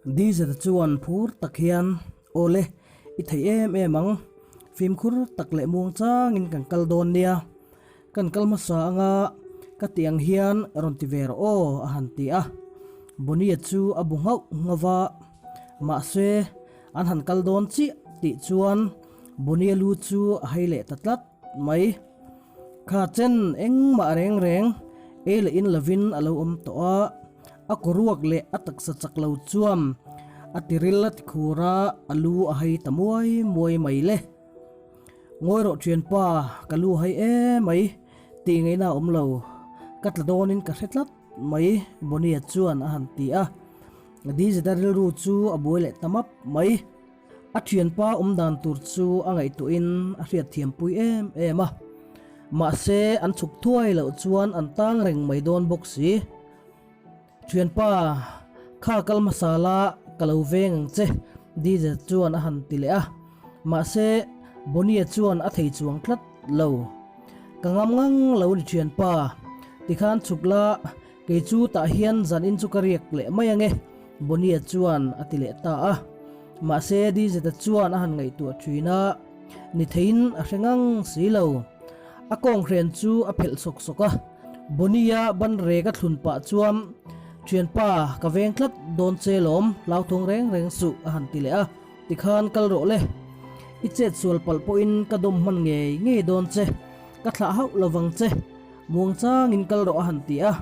Dizeta chuan phur tak hian, Awle, i thei em em ang. Fimkhur tak leh muang changin kan kal dawn nia. Kan kal hmasa anga ka tih ang hian rawn ti ve rawh aw, a han ti a. Bonnie chu a bu nghauh nghauh va, mahse, an han kal dawn chiah tih chuan Bonnie lu chu a hai leh ta tlat mai. Kha chen engmah reng reng ei leh in lovin a lo awm tawh a, a kaw ruak leh a taksa chak lo chuan a tiril a ti khur a, a lu a hai ta muai muai mai le. Ngawi rawh thianpa, ka lu hai emai tih ngaihna a awm lo, ka tla dawnin ka hre tlat mai Bonnie chuan a han ti a, Dizeta rilru chu a buai leh ta map mai. A thianpa awm dan tur chu a ngaihtuahin a hriatthiampui em em a, mahse an chhuk thuai loh chuan an tang reng mai dawn bawk si. Thianpa, kha kal hmasa la ka lo veng ang che, DJ chuan a han ti leh a. Mahse, Bonnie chuan a thei chuang tlat lo. Ka ngam ngang lo ni thianpa, tikhan chhuk la, kei chu tah hian zanin chu ka riak leh mai ange, Bonnie chuan a ti leh ta a. Mahse, DJ chuan a han ngaihtuah thin a, ni theiin a hre ngang si lo. A kawnghren chu a phelh sawk sawk a. Bonnie-a ban rek a thlun pah chuan, Thianpa, ka veng tlat dawn che lawm, hlauthawng reng reng suh, a han ti leh a. Tikhan kal rawh le, i chet sual palh pawhin ka dawm hman ngei ngei dawn che, ka thlah hauh lo vang che, muang changin kal rawh a han ti a.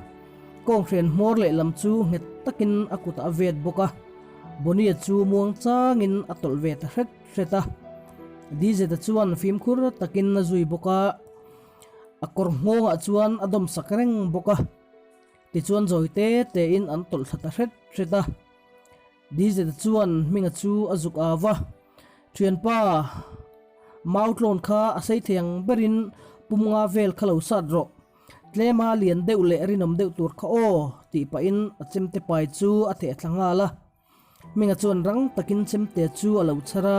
Kawnghren hmawr lehlam chu nghet takin a kutah a vet bawk a, Bonnie-a chu muang changin a tawlh ve ta hret hret a. Dizeta chuan fimkhur takin a zui bawk a. A kawr nghawngah chuan a dawm sak reng bawk a, tichuan zawi te tein an tawlh thla ta hret hret a. Dizeta chuan Hminga chu a zuk au va, Thianpa, mau tlawn kha a sei thei ang berin pum nga vel kha lo sat rawh. Tlema lian deuh leh rinawm deuh tur kha aw, tih pahin a chemte pai chu a theh thla nghal a. Hminga chuan rang takin chemte chu a lo chhar a,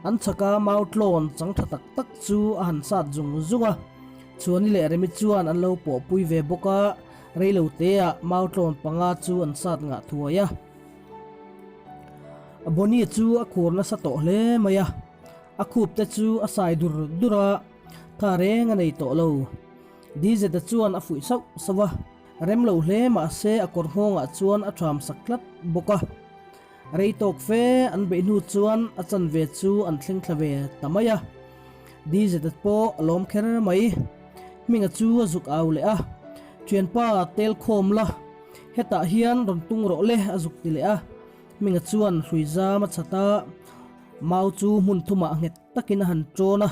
an chhaka mau tlawn chang tha tak tak chu a han sat zung zung a. Chhuani leh Remi chuan an lo pawhpui ve bawk a, reilo teah mau tlawn panga chu an sat ngah thuai a. Bonnie chu a khur nasa tawh hle mai a, a khup te chu a sai dur dur a, tha reng a nei tawh lo. Dizeta chuan a fuih sauh sauh a, rem lo hle mahse a kawr nghawngah chuan a ṭham sak tlat bawk a. Rei tawk fe an beih hnu chuan a chanve chu an thleng thla ve ta mai a. Dizeta pawh a lawm kher mai. Hminga chu a zuk au leh a, Ṭhianpa tel khawm la, hetah hian rawn tung rawh le a zuk ti leh a. Hminga chuan hrui zam a chhat a, mau chu hmun thumah nghet takin a han ṭawn a.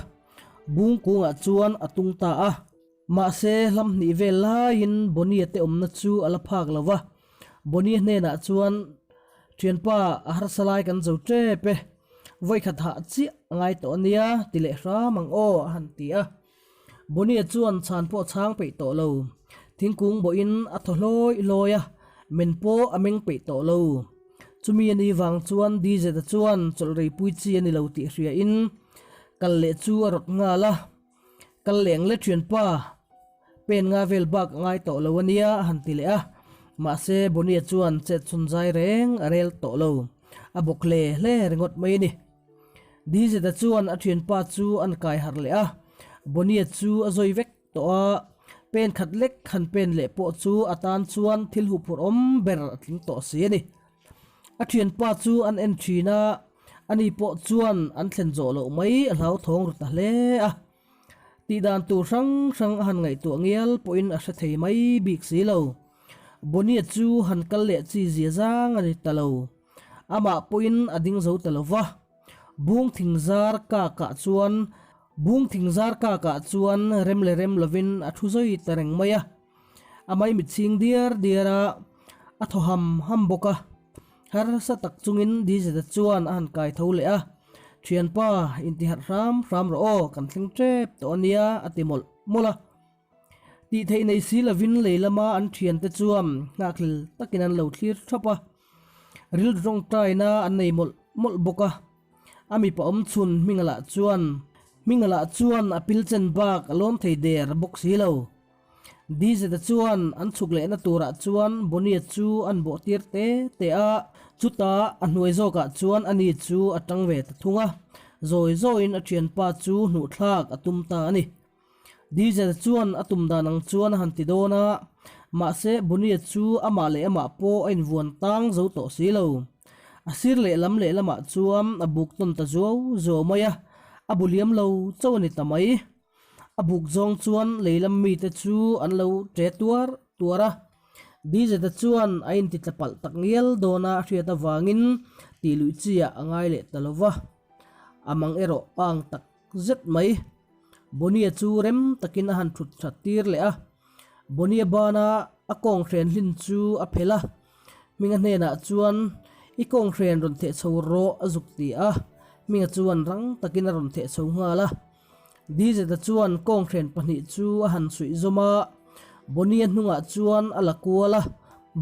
Bung kungah chuan a tung ta a. Mahse, hlam hnih vel laiin Bonnie te awmna chu a la phak lo va. Bonnie hnenah chuan, Thianpa, a harsa lai kan zo tep e. Vawikhat hah chiah a ngai tawh a nia, ti leh hram ang aw, a han ti a. Bonnie chuan chhan pawh chhang peih tawh lo. Thingkung bawhin a thaw hlawi hlawi a, men pawh a meng peih tawh lo. Chumi a ni vang chuan Dizeta chuan chawlh reipui chi a ni lo tih hriain kal leh chu a rawt nghal a, Kal leng le thianpa, pen nga vel bak a ngai tawh lo a nia a han ti leh a, mahse Bonnie chuan chet chhun zai reng a rel tawh lo, a bawk hle hle ringawt mai a ni. Dizeta chuan a thianpa chu an kai harh leh a, Bonnie chu a zawi vek tawh a, pen khat lek han pen leh pawh chu a tan chuan thil huphurh awm ber a tling tawh si a ni. A thianpa chu an en thin a, ani pawh chuan an thlen zawh loh mai a hlauthawng ru ta hle a. Tihdan tur hrang hrang a han ngaihtuah ngial pawhin a hre thei mai bik si lo. Bonnie chu han kal leh chi zia zang a ni ta lo. Amah pawhin a ding zo ta lo va. Bung thing zar kakah chuan Bung thing zar kakah chuan rem leh rem lovin a thu zawi ta reng mai a. A maimit chhing diar diar a, a thaw ham ham bawk a. Harsa tak chungin Dizeta chuan a han kai tho leh a, Thianpa, intiharh hram hram rawh aw, kan thleng tep tawh a nia, a ti mawlh mawlh a. Tih theih nei si lovin lei lama an thiante chuan nghakhlel takin an lo thlir thap a, rilru tawngtaina an nei mawlh mawlh bawk a. A mipa awm chhun Hminga lah chuan Hminga lah chuan a pil chen bak a lawm thei der bawk si lo. Dizeta chuan an chhuk lehna turah chuan Bonnie chu an bawh tir te te a, chutah a hnuai zawkah chuan ani chu a tang ve ta thung a, zawi zawiin a thianpa chu hnuhthlak a tum ta a ni. Dizeta chuan a tum dan ang chuan a han ti dawn a, mahse Bonnie chu amah leh amah pawh a invuan tang zo tawh si lo. A sir lehlam lehlamah chuan a buk tawn ta zuau zuau mai a, a bu liam lo chauh a ni ta mai. A buk zawng chuan leilam mite chu an lo ṭe tuar tuar a. Dizeta chuan a inti tla palh tak ngial dawn a hriat avangin tih luih chi ah a ngai leh ta lo va. A mang erawh a ang tak zet mai. Bonnie chu rem takin a han ṭhut ṭhat tir leh a. Bonnie bana a kawng hren hlin chu a phelh a. Hminga hnenah chuan, I kawng hren rawn theh chho rawh a zuk ti a. Hminga chuan rang takin a rawn theh chho nghal a. Dizeta chuan kawnghren pahnih chu a han suih zawm a, Bonnie-a hnungah chuan a la kual a.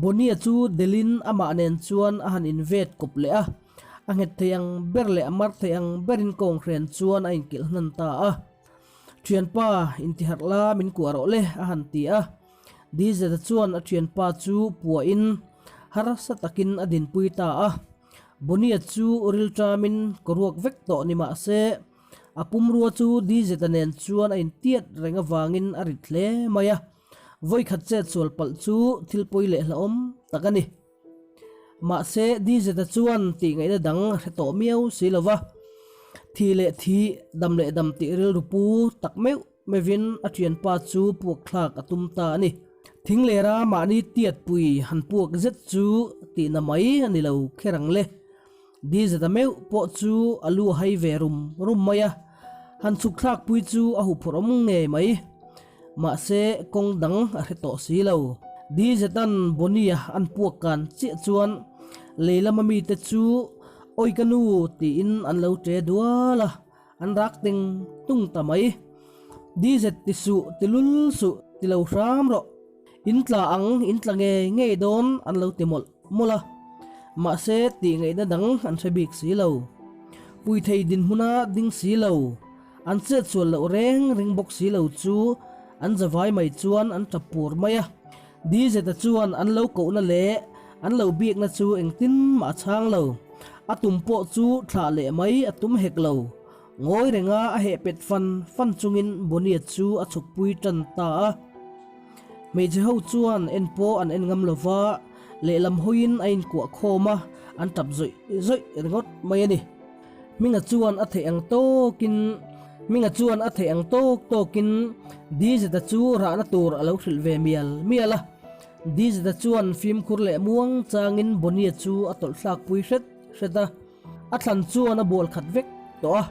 Bonnie-a chu delin amah nen chuan a han invet kawp leh a, a nghet thei ang ber leh a mar thei ang berin kawnghren chuan a inkilh hnan ta a. Thianpa, intiharh la min kuah rawh le, a han ti a. Dizeta chuan a thianpa chu puahin harsa takin a dinpui ta a. Bonnie-a chu rilṭamin kaw ruak vek tawh ni mah se, A pumrua chu Dizeta nen chuan a intiat reng avangin a rit hle mai a, vawikhat chet sual palh chu thil pawi leh hlauhawm tak a ni. Mahse, Dizeta chuan tih ngaihna dang a hre tawh miau si lo va, thi leh thi, dam leh dam tih rilru pu tak meuh meuhin a thianpa chu puak thlak a tum ta a ni. Thing lera mahni tiatpui han puak zet chu tihna mai a ni lo kher ang le. Dizeta meuh pawh chu a lu a hai ve rum rum mai a, han chhuk thlak pui chu a huphurh awm ngei mai. Mahse, kawng dang a hre tawh si lo. Dizeta'n Bonnie-a an puak kan chiah chuan lei lama mite chu Awi ka nu tiin an lo ṭe dual a, an rak teng tung ta mai. Dizet ti suh, ti lul suh, ti lo hram rawh. In tla ang, in tla ngei ngei dawn an lo ti mawlh mawlh a. Mahse, tih ngaihna dang an hre bik si lo. Puithei dinhmuna ding si lo, an chet sual loh reng reng bawk si lo chu an zavai mai chuan an tap pur mai a. Dizeta chuan an lo kohna leh an lo biakna chu engtin mah a chhang lo. A tum pawh chu thlah leh mai a tum hek lo. Ngawi renga a heh pet fan fan chungin Bonnie chu a chhukpui tan ta a. Hmeichhe ho chuan en pawh an en ngam lova, lehlam hawiin a inkuah khawm a, an tap zawih zawih ringawt mai a ni. Hminga chuan a theih ang tawkin Hminga chuan a theih ang tawk tawkin Dizeta chu rahna tur a lo hrilh ve mial mial a. Dizeta chuan fimkhur leh muang changin Bonnie chu a tawlh thlakpui hret hret a. A thlan chuan a bual khat vek tawh a,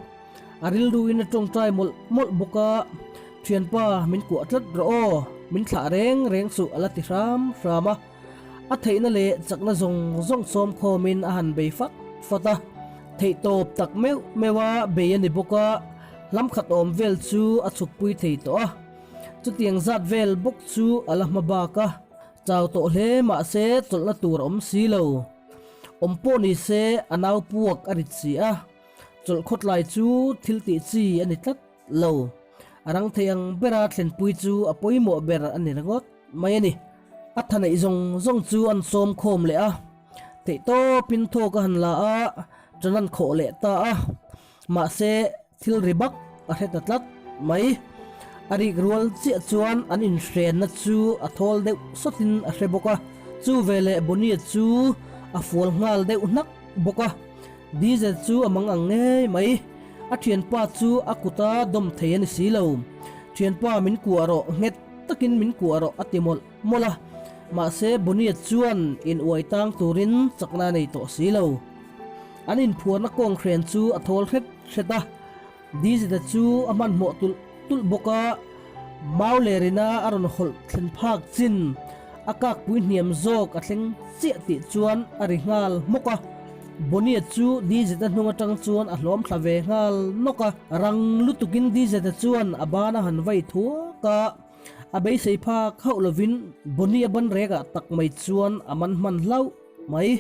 a rilruin a tawngtai mawlh mawlh bawk a, Thianpa, min kuah tlat rawh aw, min thlah reng reng suh a la ti hram hram a. A theihna leh chakna zawng zawng sawm khawmin a han bei fat fat a, theihtawp tak meuh meuh a bei a ni bawk a, hlam khat awm vel chu a chhukpui thei tawh a, chutiang zat vel bawk chu a la hma bak a, chau tawh hle mahse chawlhna tur a awm si lo. Awm pawh ni se a nau puak a rit si a, chawlh khawtlai chu thil tih chi a ni tlat lo. A rang thei ang bera thlenpui chu a pawimawh ber a ni ringawt mai a ni. A tha neih zawng zawng chu an sawm khawm leh a, theihtawpin thawk a han la a, ṭan an khawh leh ta a. Mahse, thil ri bak a hre ta tlat mai. A rik rual chiah chuan an inhrenna chu a thawl deuh sawtin a hre bawk a. Chu veleh Bonnie chu a fual nghal deuh hnak bawk a. Diesel chu a mang ang ngei mai. A thianpa chu a kuta dawm thei a ni si lo. Thianpa min kuah rawh, nghet takin min kuah rawh a ti mawlh mawlh a. Mahse, Bonnie chuan in uai tang turin chakna a nei tawh si lo. An inphuarna kawnghren chu a thawl hret hret a, Dizita chu a hmanhmawh tulh tulh bawk a, mau leh rina a rawn hawlh thlen phak chin a kakpui hniam zawk a thleng chiah tih chuan a ri nghal hmawk a. Bonnie chu Dizita hnung atang chuan a hlawm thla ve nghal nawk a, rang lutukin Dizita chuan a ban a han vai thuak a, a beisei phak hauh lovin Bonnie a ban rekah tak mai chuan a man hman hlauh. Mai.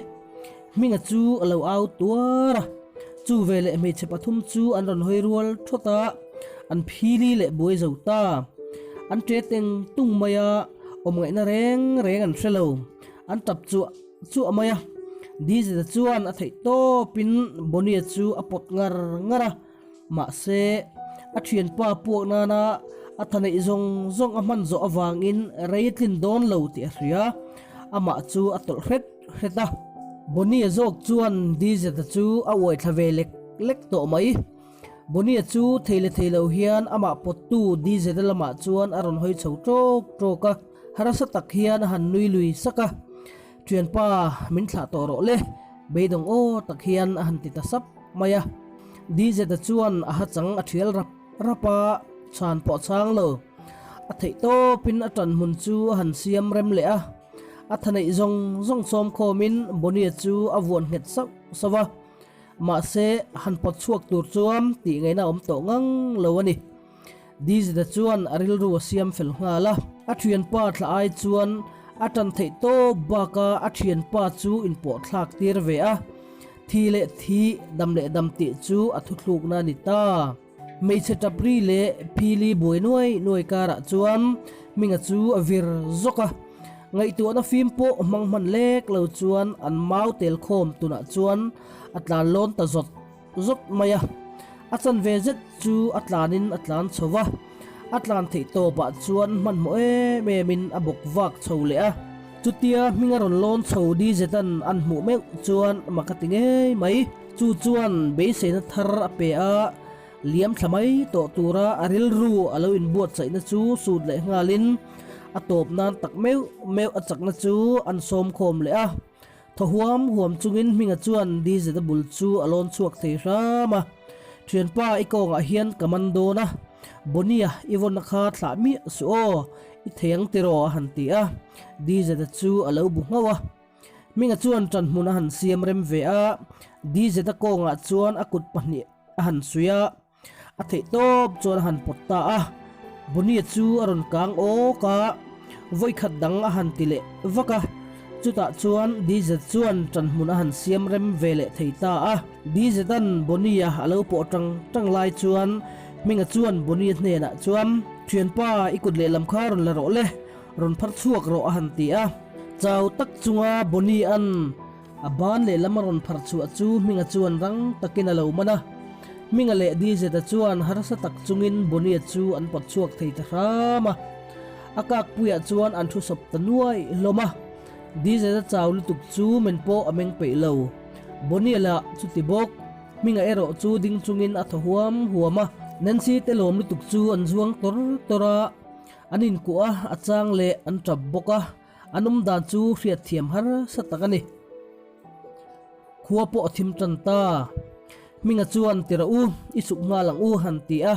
Hminga chu a lo au tuar a, chu veleh hmeichhe pathum chu an rawn hawi rual thawt a, an phili leh buai zo ta. An ṭe teng tung mai a, awm ngaihna reng reng an hre lo. An tap chuah chuah mai a. Dizeta chuan a theih tawpin Bonnie-a chu a pawt ngar ngar a. Mahse, a thianpa puak nana a tha neih zawng zawng a hman zawh avangin rei a tlin dawn lo tih a hria. Amah chu a tawlh hret hret a. Bonnie-a zawk chuan Dizeta chu a uai thla ve lek lek tawh mai. Bonnie-a chu thei leh thei lo hian amah pawttu Dizeta lamah chuan a rawn hawi chho ṭawk ṭawk a. Harasa tak hian a han nui lui sak a. Thianpa, min thlah tawh rawh le, beidawng aw tak hian a han ti ta sap mai a. Dizeta chuan a hachang a thial rap rap a, chhan pawh chhang lo. A theih tawpin a tan hmun chu a han siam rem leh a. A tha neih zawng zawng sawm khawmin Bonnie chu a vuan nghet sauh sauh a. Mahse, han pawt chhuak tur chuan tih ngaihna a awm tawh ngang lo a ni. Dizida chuan a rilru a siam fel nghal a, a thianpa thla ai chuan a tan theih tawp baka a thianpa chu inpawh thlak tir ve a, thi leh thi, dam leh dam tih chu a thuthlukna a ni ta. Hmeichhe tapri leh phili buai nuai nuai karah chuan Hminga chu a vir zawk a, ngaihtuahna fim pawh hmang hman lek lo chuan an mau tel khawm tunah chuan a tlan lawn ta zawt zawt mai a, a chanve zet chu a tlanin a tlan chho va, a tlan theih tawpah chuan hmanhmawh em emin a bawk vak chho leh a. Chutia hming a rawn lawn chho Dizeta'n an hmuh meuh chuan mak a ti ngei mai. Chu chuan beiseina thar a pe a, liam thla mai tawh tura a rilru a lo inbuatsaihna chu sut leh nghalin a tawp nan tak meuh meuh a chakna chu an sawm khawm leh a. Thaw huam huam chungin Hminga chuan Dizeta bul chu a lawn chhuak thei hram a, Thianpa i kawngah hian ka man dawn a, Bonnie-a i vawnna kha thlah miah suh aw, i thei ang tiraw a han ti a, Dizeta chu a lo bu nghauh a. Hminga chuan ṭanhmun a han siam rem ve a, Dizeta kawngah chuan a kut pahnih a han suih a, A theih tawp chuan a han pawt ta a, Bonnie chu a rawn kang awk a, vawikhat dang a han ti leh vak a, chutah chuan DZ chuan ṭanhmun a han siam rem ve leh thei ta a. DZ-a'n Bonnie-a a lo pawh ṭang ṭang lai chuan Hminga chuan Bonnie-a hnenah chuan, Ṭhianpa, i kut lehlam kha rawn la rawh le, rawn phar chhuak rawh a han ti a. Chau tak chunga Bonnie-a'n A ban lehlam a rawn phar chhuah chu Hminga chuan rang takin a lo man a. Hminga leh Dizeta chuan harsa tak chungin Bonnie chu an pawt chhuak thei ta hram a. A kakpuiah chuan an thu sawp ta nuai hlawm a. Dizeta chau lutuk chu men pawh a meng peih lo. Bonnie lah chuti bawk. Hminga erawh chu ding chungin a thaw huam huam a. Nancy te lawm lutuk chu an zuang tawr tawr a. An inkuah a, a chang leh an tap bawk a. An awm dan chu hriatthiam harsa tak a ni. Khua pawh a thim tan ta. Hminga chuan ti rawh u, i chhuk nghal ang u han ti a.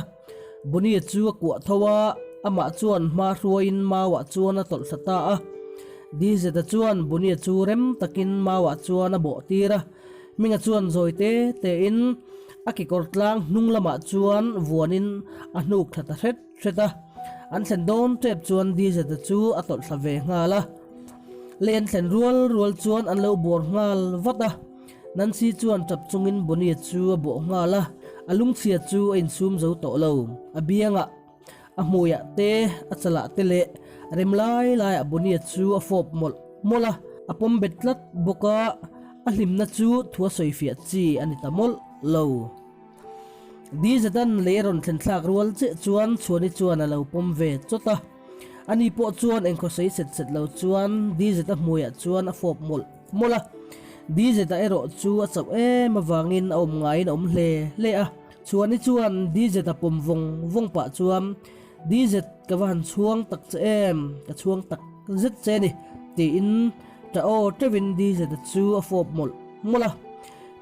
Bonnie chu a kuah tho a, amah chuan hma hruaiin Mauah chuan a tawlh thla ta a. Dizeta chuan Bonnie chu rem takin Mauah chuan a bawh tir a. Hminga chuan zawi te tein a kekawr tlang hnung lamah chuan vuanin a hnuk thla ta hret. Hret a, an thlen dawn tep chuan Dizeta chu a tawlh thla ve nghal a. Lei an thlen rual rual chuan an lo bawr nghal vat a. Nancy chuan tap chungin Bonnie chu a bawh nghal a, a lungchhia chu a insum zo tawh lo. A biangah, a hmuiah te, a chalah te leh a rem lai laiah Bonnie chu a fawp mawlh mawlh a, a pawm bet tlat bawk a, a hlimna chu thu a sawifiah chi a ni ta mawlh lo. Dizatan lei a rawn thlen thlak rual chiah chuan Chhuani chuan a lo pawm ve chawt a. Ani pawh chuan engkhaw sawi set set lo chuan Dizeta hmuiah chuan a fawp mawlh mawlh a. Dizeta erawh chu a chauh em avangin a awm ngaiin a awm hle hle a. Chhuani chuan Dizeta pawm vawng vawng pah chuan, Dizet ka va han chhuang tak che em, ka chhuang tak zet che ni, tiin ṭah aw ṭeuhin Dizeta chu a fawp mawlh mawlh a.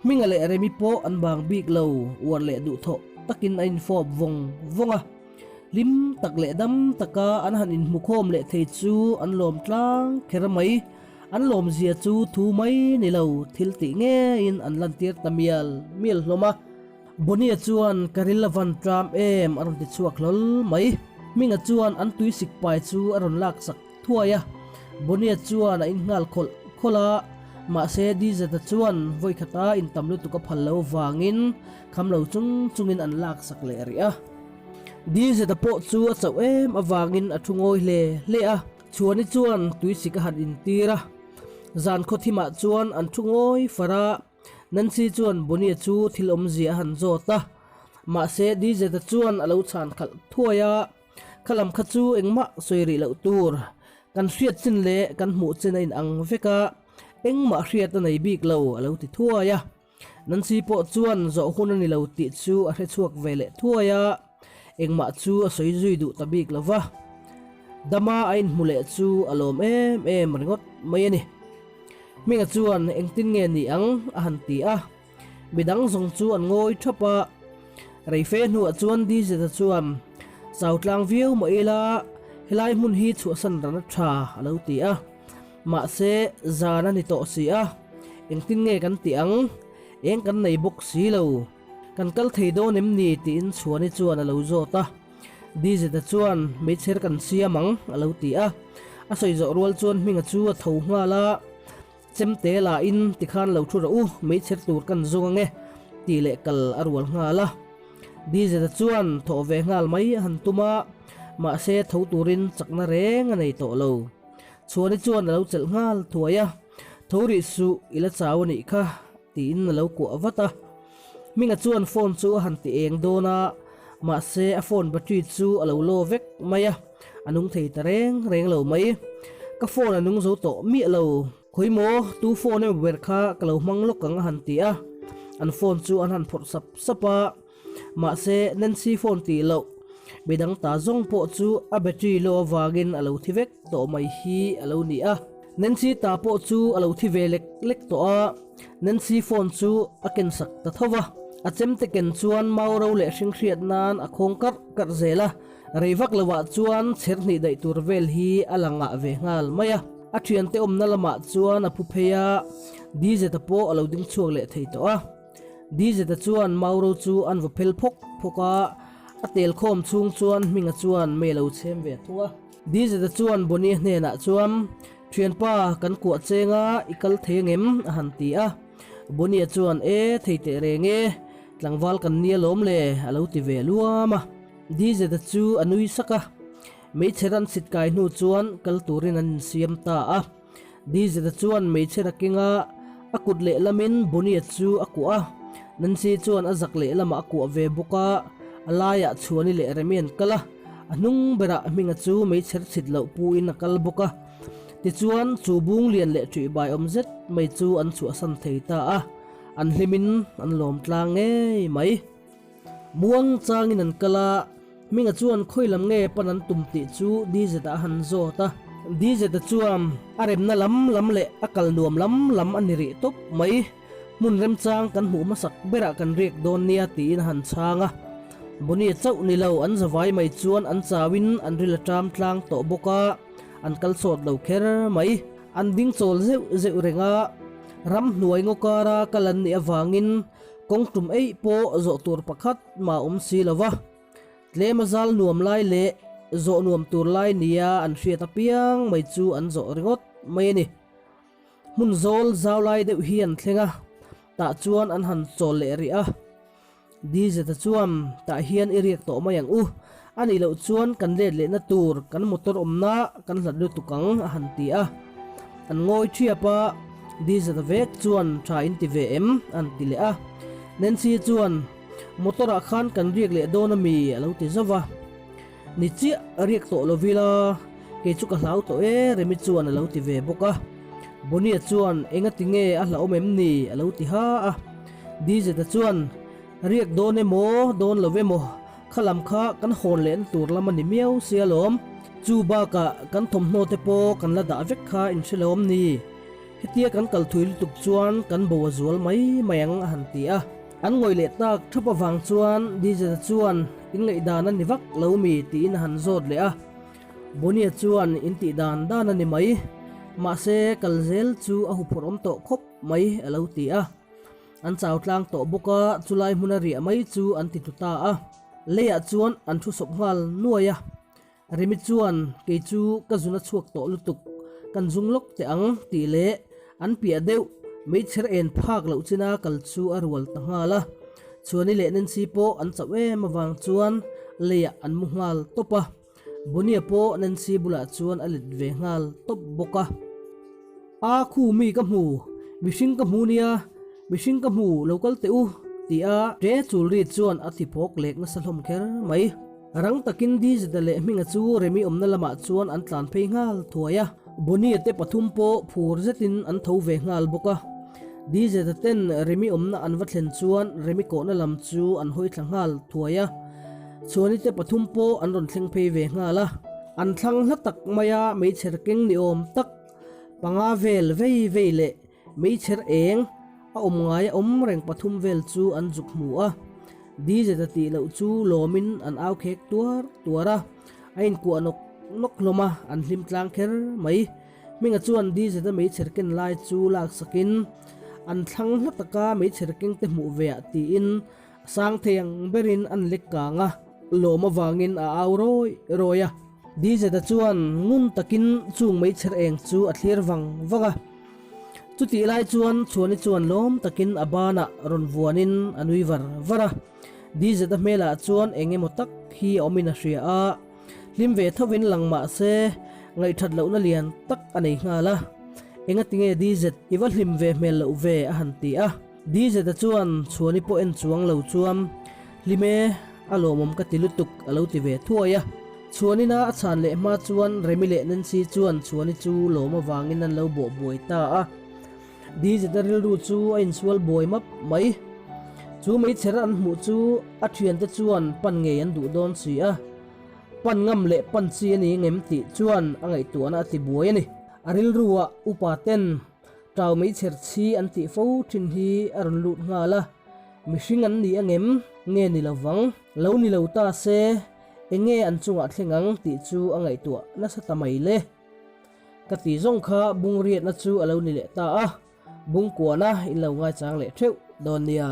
Hminga leh Remi pawh an bang bik lo, uar leh duhthawh takin a infawp vawng vawng a. Hlim tak leh dam taka an han inhmukhawm leh thei chu an lawm tlang kher mai. An lawmzia chu thu mai ni lo, thil tih ngeiin an lantir ta mial mial hlawm a. Bonnie chuan ka ril a van tram em a rawn ti chhuak hlawl mai. Hminga chuan an tuisik pai chu a rawn laksak thuai a. Bonnie chuan a innghal khawlh khawlh a, mahse Dizeta chuan vawikhata intam lutuk a phal lo vangin kham lo chung chungin an laksak leh rih a. Dizeta pawh chu a chauh em avangin a thu ngawi hle hle a. Chhuani chuan tuisik a han intir a. Zan khawthimah chuan an thu ngawi far a. Nancy chuan Bonnie chu thil awmzia a han zawt a. Mahse Dizeta chuan a lo chhan khalh thuai a. Kha lam kha chu engmah sawi rih loh tur. Kan hriat chin leh kan hmuh chin a inang vek a, engmah hriat a nei bik lo, a lo ti thuai a. Nancy pawh chuan zawh hun a ni lo tih chu a hre chhuak ve leh thuai a, engmah chu a sawi zui duh ta bik lo va. Dama a inhmu leh chu a lawm em em ringawt mai a ni. Hminga chuan engtin nge ni ang a han ti a. Midang zawng chu an ngawi thap a, reife hnuah chuan Dizeta chuan, Chau tlang viau mah ila, helai hmun hi chhuahsan ran a tha, a lo ti a. Mahse, zan a ni tawh si a, engtin nge kan tih ang? Eng kan nei bawk si lo. Kan kal thei dawn em ni? tiin Chhuani chuan a lo zawt a. Dizeta chuan, Meichher kan siam ang, a lo ti a. A sawi zawh rual chuan Hminga chu a tho nghal a. Chemte la in tikhan lo thu rawh u, meichher tur kan zawng ange tih leh kal a rual nghal a. Dizeta chuan thawh ve nghal mai a han tum a, mahse tho turin chakna reng a nei tawh lo. Chhuani chuan a lo chelh nghal thuai a, Tho rih suh, i la chau a nih kha tiin a lo kuah vat a. Hminga chuan phone chu a han ti eng dawn a, mahse a phone battery chu a lo law vek mai a, a nung thei ta reng reng lo mai. Ka phone a nung zo tawh miah lo. Khawi maw, tu phone emaw ber kha ka lo hmang lawk ang a han ti a, an phone chu an han phawrh sap sap a, mahse Nancy phone tih loh midang ta zawng pawh chu a battery low avangin a lo thi vek tawh mai hi a lo ni a. Nancy ta pawh chu a lo thi ve lek lek tawh a. Nancy phone chu a ken sak ta tho va, a chemte ken chuan mau ro leh hring hriat nan a khawng karh karh zel a, rei vak lovah chuan chher hnih daih tur vel hi a la ngah ve nghal mai a. A thiante awmna lamah chuan a phu phei a, Dizeta pawh a lo ding chhuak leh thei tawh a. Dizeta chuan mau ro chu an va phel phawk phawk a, a tel khawm chhung chuan Hminga chuan mei a lo chhem ve thung a. Dizeta chuan Bonnie hnenah chuan, Thianpa, kan kuah cheng a, i kal thei angem? a han ti a. Bonnie chuan, E, thei teh reng e, tlangval kan nia lawm le, a lo ti ve luam a. Dizeta chu a nui sak a. Meichher an chhit kai hnu chuan kal turin an insiam ta a. Dizeta chuan meichher a keng a, a kut lehlamin Bonnie chu a kuah a. Nancy chuan a zak lehlamah a kuah ve bawk a, a laiah Chhuani leh Remi an kal a. A hnung berah Hminga chu meichher chhit loh puin a kal bawk a. Tichuan, chu bung lian leh ṭihbai awm zet mai chu an chhuahsan thei ta a, an hlimin an lawm tlang ngei mai. Muang changin an kal a, Hminga chuan khawi lam nge pan an tum tih chu Dizeta a han zawt a. Dizeta chuan a remna lam lam leh a kal nuam lam lam a ni rih tawp mai. Hmun remchang kan hmuh hmasak berah kan riak dawn nia tiin a han chhang a. Bonnie chauh ni lo an zavai mai chuan an chauin an ril a ṭam tlang tawh bawk a, an kal sawt lo kher mai. An ding chawl zeuh zeuh reng a, ramhnuai ngaw kara kal an nih avangin kawng tum eih pawh zawh tur pakhat mah awm si lo va. Tlem a zal nuam lai leh zawh nuam tur lai nia an hriat apiang mai chu an zawh ringawt mai a ni. Hmun zawl zau lai deuh hi an thleng a, tah chuan an han chawl leh rih a. Dizeta chuan, Tah hian i riak tawh mai ang u, a nih loh chuan kan let lehna tur kan motor awmna kan hlat lutuk ang, a han ti a. An ngawi thiap a, Dizeta vek chuan, Tha in ti ve em? a han ti leh a. Nancy chuan, Motor ah khan kan riak leh dawn ami? a lo ti zauh a. Ni chiah riak tawh lo vila, kei chu ka hlau tawh e, Remi chuan a lo ti ve bawk a. Bonnie chuan, Enga ti nge a hlauhawm em ni? a lo ti ha a. Dizeta chuan, Riak dawn emaw, dawn lo emaw, kha lam kha kan hawn lehna tur lam a ni miau sia lawm. Chu bakah kan thawmhnaw te pawh kan la dah vek kha in hre lo awm ni? Hetia kan kal thui lutuk chuan kan bo a zual mai mai ang a han ti a. An ngawih leh tak thap avang chuan Dizeta chuan in ngaihdan a ni vak lo mi tiin a han zawt leh a. Bonnie chuan in tih dan dan a ni mai, mahse kal zel chu a huphurh awm tawh khawp mai a lo ti a. An chau tlang tawh bawk a, chulai hmuna riah mai chu an ti tlu ta a. Leiah chuan an thu sawp nghal nuai a. Remi chuan, Kei chu ka zun a chhuak tawh lutuk, kan zung lawk teh ang, tih leh an piah deuh meichher en phak loh china kal chu a rual ta nghal a. Chhuani leh Nancy pawh an chauh em avang chuan Leiah an mu nghal tawp a, Bonnie-a pawh Nancy bulah chuan a let ve nghal tawp bawk a. A khu mi ka hmu, mihring ka hmu nia, mihring ka hmu lo kal teh u, ti a ṭe chul ri chuan a ti phawk lek nasa hlawm kher mai. Rang takin Dizeta leh Hminga chu Remi awmna lamah chuan an tlan phei nghal thuai a, Bonnie-a te pathum pawh phur zetin an tho ve nghal bawk a. Dizeta ten Remi awmna an va thlen chuan Remi kawhna lam chu an hawi thla nghal thuai a. Chhuani te pathum pawh an rawn thleng phei ve nghal a. An thlang hla tak maia meichher keng ni awm tak panga vel vei vei leh meichher eng a awm ngaia awm reng pathum vel chu an zuk hmu a. Dizeta tih loh chu lawmin an au khek tuar tuar a, a inkuah nawk nawk hlawm a, an hlim tlang kher mai. Hminga chuan Dizeta meichher ken lai chu laksakin an thlang hla taka meichher keng te hmuh ve ah tiin A sang thei ang berin an lek kang a, lawm avangin a au rawi rawi a. Dizeta chuan ngun takin chung meichher eng chu a thlir vang vang a. Chutih lai chuan Chhuani chuan lawm takin a banah rawn vuanin a nui var var a. Dizeta hmelah chuan eng emaw tak hi a awmin a hria a, hlim ve thovin lang mah se ngaihthat lohna lian tak a nei nghal a. Engatinge Dizet i va hlim ve hmel loh ve a han ti a. Dizeta chuan Chhuani pawh en chuang lo chuan, Hlim e, a lawmawm ka ti lutuk a lo ti ve thuai a. Chhuanina a chhan leh hma chuan Remi leh Nancy chuan Chhuani chu lawm avangin an lo bawh buai ta a. Dizeta rilru chu a insual buai map mai. Chu meichher an hmuh chu a thiante chuan pan ngei an duh dawn si a. Pan ngam leh pan chi a ni ngem tih chuan a ngaihtuahna a ti buai a ni. A rilruah upa ten Tau meichher chhi an tih fo thin hi a rawn lut nghal a, mihring an ni angem nge ni lo vang, lo ni lo ta se eng nge an chungah thleng ang tih chu a ngaihtuah nasa ta mai le. Ka ti zawng kha bungriatna chu a lo ni leh ta a, bungkuana in lo ngaichang leh theuh dawn nia.